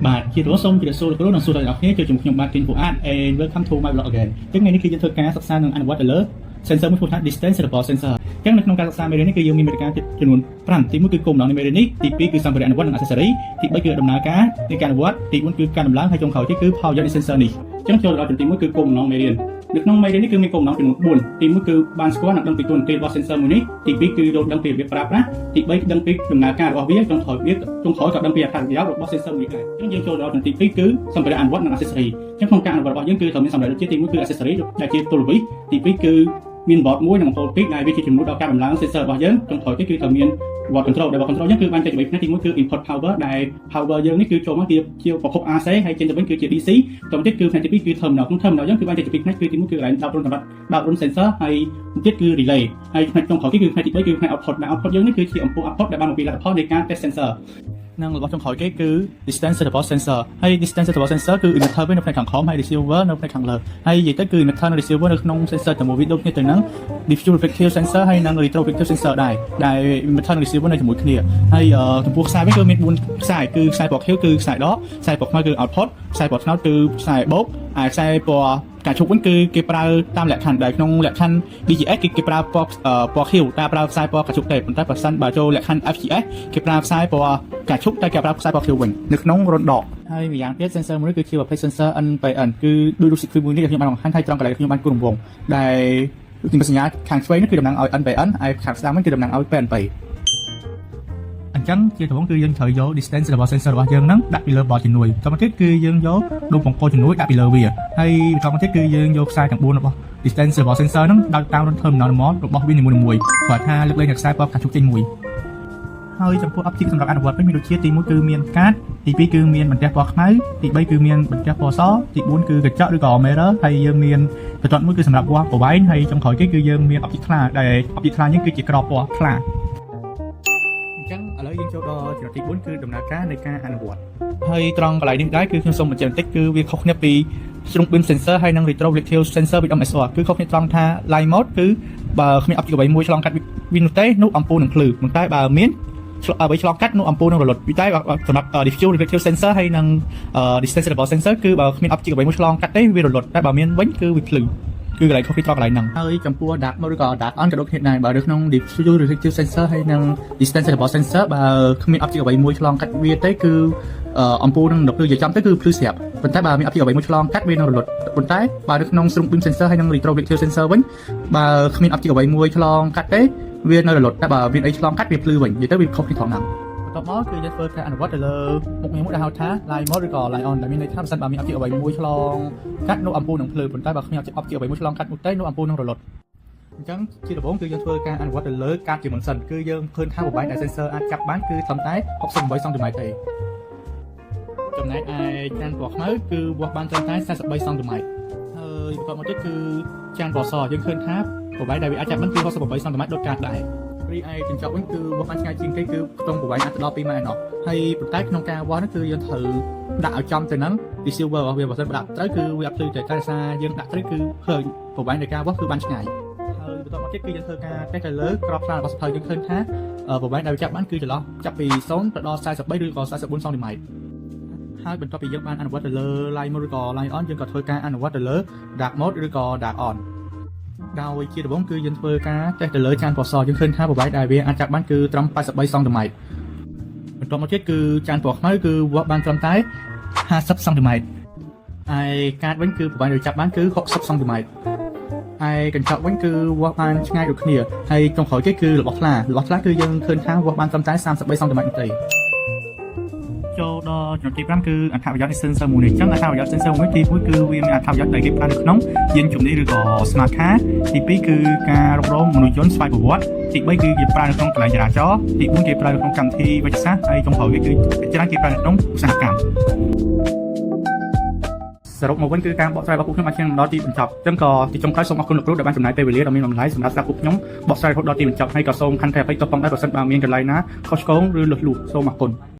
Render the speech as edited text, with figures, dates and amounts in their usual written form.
បាទជារួមសូមជម្រាបសួរលោកគ្រូនិងសួរដល់អ្នកគ្នាជួយជាមួយខ្ញុំបាទទីនពូអាត and welcome to my vlog again. ចឹងថ្ងៃនេះគឺយើងធ្វើការសិក្សានិងអនុវត្តទៅលើ sensor មួយឈ្មោះថា distance settable sensor. ចឹងនៅក្នុងការសិក្សាមេរៀននេះគឺយើងមានមេរៀនចំនួន5ទី1គឺគោលបំណងនៃមេរៀននេះទី2គឺសម្ភារៈអនុវត្តនិង accessory ទី3គឺដំណើរការនៃការអនុវត្តទី4គឺការដំឡើងហើយចុងក្រោយទៀតគឺផលប្រយោជន៍នៃ sensor នេះចឹងចូលដល់ចំណុចទី1គឺគោលបំណងមេរៀននៅក្នុងមេរៀននេះគឺមានគោលបំណងចំនួន4ទី1គឺបានស្គាល់និងដឹងពីតួនាទីរបស់ sensor មួយនេះទី2គឺយល់ដឹងពីរបៀបប្រើប្រាស់ទី3ដឹងពីដំណើរការរបស់វាចុងក្រោយវាចុងក្រោយក៏ដឹងពីអត្ថប្រយោជន៍របស់ sensor មួយនេះដែរអញ្ចឹងយើងចូលដល់ចំណុចទី2គឺសម្ភារៈអនុវត្តនិង accessory. អញ្ចឹងក្នុងការអនុវត្តរបស់យើងគឺត្រូវមានសម្ភារៈដូចជាទី1គឺ accessory ដែលជាទូរវិសទី2គឺមាន board មួយនិងអំពូលពីរដែលវាជាជំនួយដល់ការដំឡើង sensor របស់យើងចុងក្រោយទៀតគឺត្រូវមាន board control ដែល board control យើងគឺបានចែកជា3ផ្នែកទី1គឺ input power ដែល power យើងនេះគឺចូលមកជាប្រភព AC ហើយចេញទៅវិញគឺជា DC បន្តទៀតគឺផ្នែកទី2គឺ terminal ក្នុង terminal យើងគឺបានចែកជាពីរផ្នែកគឺទី1គឺកន្លែងដោតរន្ធសម្រាប់ដោតរន្ធ sensor ហើយទៀតគឺ relay ហើយផ្នែកចុងក្រោយគឺផ្នែកទី3គឺផ្នែក output ដែល output យើងនេះគឺជាអំពូល output ដែលបានមកពីលទ្ធផលនៃការ test sensor និងរបស់ចុងក្រោយគេគឺ distance settable sensor ហើយ distance settable sensor គឺ emitter វានៅផ្នែកខាងក្រោមហើយ receiver នៅផ្នែកខាងលើហើយនិយាយទៅគឺ emitter និង receiver នៅក្នុង sensor តែមួយវាដូចគ្នាទៅនឹង diffuse reflective sensor ហើយនិង retro reflective sensor ដែរដែល emitter និង receiver នៅជាមួយគ្នាហើយចំពោះខ្សែវិញគឺមាន4ខ្សែគឺខ្សែពណ៌ខៀវគឺខ្សែដកខ្សែពណ៌ខ្មៅគឺ output ខ្សែពណ៌ត្នោតគឺខ្សែបូកឯខ្សែពណ៌ផ្កាឈូកវិញគឺគេប្រើតាមលក្ខខណ្ឌដែលក្នុងលក្ខខណ្ឌ DGS គឺគេប្រើពណ៌ពណ៌ខៀវតែប្រើខ្សែពណ៌ផ្កាឈូកទេប៉ុន្តែបើសិនបើចូលលក្ខខណ្ឌ FGS គេប្រើខ្សែពណ៌ផ្កាឈូកតែគេប្រើខ្សែពណ៌ខៀវវិញនៅក្នុងរន្ធដកហើយម្យ៉ាងទៀត sensor មួយនេះគឺជាប្រភេទ sensor NPN គឺដូចរូប circuit មួយនេះដែលខ្ញុំបានបង្ហាញហើយត្រង់កន្លែងខ្ញុំបានគូររង្វង់ដែលសញ្ញាខាងឆ្វេងនេះគឺតំណាងឲ្យ NPN ហើយខាងស្ដាំវិញគឺតំណាងឲ្យ PNP. អញ្ចឹងជាដំបូងគឺយើងត្រូវយក distance របស់ sensor របស់យើងហ្នឹងដាក់ពីលើ board ជំនួយបន្តមកទៀតគឺយើងយកដុំបង្គោលជំនួយដាក់ពីលើវាហើយបន្តមកទៀតគឺយើងយកខ្សែទាំង4របស់ distance របស់ sensor ហ្នឹងដោតតាមរន្ធ terminal របស់វានីមួយៗគ្រាន់ថាលើកលែងតែខ្សែពណ៌ផ្កាឈូកចេញមួយហើយចំពោះ object សម្រាប់អនុវត្តវិញមានដូចជាទី1គឺមានកាតទី2គឺមានបន្ទះពណ៌ខ្មៅទី3គឺមានបន្ទះពណ៌សទី4គឺកញ្ចក់ឬក៏ mirror ហើយយើងមានបន្ទាត់មួយគឺសម្រាប់វាស់ប្រវែងហើយចុងក្រោយគេគឺយើងមាន object ថ្លាដែល object ថ្លានេះគឺជាក្របពណ៌ថ្លាអញ្ចឹងឥឡូវយើងចូលដល់ចំណុចទី4គឺដំណើរការនៃការអនុវត្តហើយត្រង់កន្លែងនេះដែរគឺខ្ញុំសូមបញ្ជាក់បន្តិចគឺវាខុសគ្នាពី through beam sensor ហើយនិង retro reflective sensor with MSR គឺខុសគ្នាត្រង់ថា light mode គឺបើគ្មាន object អ្វីមួយឆ្លងកាត់វានោះទេនោះអំពូលនឹងភ្លឺប៉ុន្តែបើមានអ្វីឆ្លងកាត់នោះអំពូលនឹងរលត់ពីតែសម្រាប់ diffuse reflective sensor ហើយនិង distance settable sensor គឺបើគ្មាន object អ្វីមួយឆ្លងកាត់ទេវារលត់តែបើមានវិញគឺវាភ្លឺគឺកន្លែងខុសគ្នាត្រង់កន្លែងហ្នឹងហើយចំពោះ dark mode ឬក៏ dark on ក៏ដូចគ្នាដែរបើនៅក្នុង diffuse reflective sensor ហើយនិង distance settable sensor បើគ្មាន object អ្វីមួយឆ្លងកាត់វាទេគឺអំពូលនឹងភ្លឺនិយាយចំទៅគឺភ្លឺស្រាប់ប៉ុន្តែបើមាន object អ្វីមួយឆ្លងកាត់វានឹងរលត់ប៉ុន្តែបើនៅក្នុង through beam sensor ហើយនិង retro reflective sensor វិញបើគ្មាន object អ្វីមួយឆ្លងកាត់ទេវានៅរលត់តែបើមានអីឆ្លងកាត់វាភ្លឺវិញនិយាយទៅវាខុសគ្នាត្រង់ហ្នឹងបន្ទាប់មកគឺយើងធ្វើការអនុវត្តទៅលើមុខងារមួយដែលហៅថា light mode ឬក៏ light on ដែលមានន័យថាបើសិនបើមាន object អ្វីមួយឆ្លងកាត់នោះអំពូលនឹងភ្លឺប៉ុន្តែបើគ្មាន object អ្វីមួយឆ្លងកាត់នោះទេនោះអំពូលនឹងរលត់អញ្ចឹងជាដំបូងគឺយើងធ្វើការអនុវត្តទៅលើកាតជាមុនសិនគឺយើងឃើញថាប្រវែងដែល sensor អាចចាប់បានគឺត្រឹមតែ68សង់ទីម៉ែត្រទេចំណែកឯចានពណ៌ខ្មៅគឺវាស់បានត្រឹមតែ43សង់ទីម៉ែត្រហើយបន្ទាប់មកទៀតគឺចានពណ៌សយើងឃើញថាប្រវែងដែលវាអាចចាប់បានគឺ68សង់ទីម៉ែត្រដូចកាតដែររីឯកញ្ចក់វិញគឺវាស់បានឆ្ងាយជាងគេគឺខ្ទង់ប្រវែងអាចទៅដល់2ម៉ែត្រឯណោះហើយប៉ុន្តែក្នុងការវាស់នោះគឺយើងត្រូវដាក់ឲ្យចំទៅនឹង receiver របស់វាបើសិនបើដាក់ត្រូវគឺវាអត់ភ្លឺទេតែដោយសារយើងដាក់ត្រូវគឺឃើញប្រវែងនៃការវាស់គឺបានឆ្ងាយហើយបន្ទាប់មកទៀតគឺយើងធ្វើការតេស្តទៅលើក្របថ្លារបស់សៀវភៅយើងឃើញថាប្រវែងដែលចាប់បានគឺចន្លោះចាប់ពី0ទៅដល់43ឬក៏44សង់ទីម៉ែត្រហើយបន្ទាប់ពីយើងបានអនុវត្តទៅលើ light mode ឬក៏ light on យើងក៏ធ្វើការអនុវត្តទៅលើ dark mode ឬក៏ dark on ដោយជាដំបូងគឺយើងធ្វើការតេស្តទៅលើចានពណ៌សយើងឃើញថាប្រវែងដែលវាអាចចាប់បានគឺត្រឹម83សង់ទីម៉ែត្របន្ទាប់មកទៀតគឺចានពណ៌ខ្មៅគឺវាស់បានត្រឹមតែ50សង់ទីម៉ែត្រឯកាតវិញគឺប្រវែងដែលចាប់បានគឺ60សង់ទីម៉ែត្រឯកញ្ចក់វិញគឺវាស់បានឆ្ងាយដូចគ្នាហើយចុងក្រោយគេគឺរបស់ថ្លារបស់ថ្លាគឺយើងឃើញថាវាស់បានត្រឹមតែ33សង់ទីម៉ែត្រនោះទេចូលដល់ចំណុចទី5គឺអត្ថប្រយោជន៍នៃ sensor មួយនេះអញ្ចឹងអត្ថប្រយោជន៍ sensor មួយទី1គឺវាមានអត្ថប្រយោជន៍ដែលគេប្រើនៅក្នុងយានជំនិះឬក៏ smart car ទី2គឺការរុករងមនុស្សយន្តស្វ័យប្រវត្តិទី3គឺគេប្រើនៅក្នុងកន្លែងចរាចរណ៍ទី4គេប្រើនៅក្នុងកម្មវិធីវិទ្យាសាស្ត្រហើយចុងក្រោយវាគឺច្រើនគេប្រើនៅក្នុងឧស្សាហកម្មសរុបមកវិញគឺការបកស្រាយរបស់ពួកខ្ញុំអាចឈានដល់ទីបញ្ចប់អញ្ចឹងក៏ទីចុងក្រោយសូមអរគុណលោកគ្រូដែលបានចំណាយពេលវេលាដ៏មានតម្លៃសម្រាប់ស្ដាប់ពួកខ្ញុំបកស្រាយរហូតដល់ទីបញ្ចប់ហើយក៏សូមខន្តីអភ័យទោសផងដែរប្រសិនបើមានកន្លែងណាខុសឆ្គងឬលើសលួសសូមអរគុណ។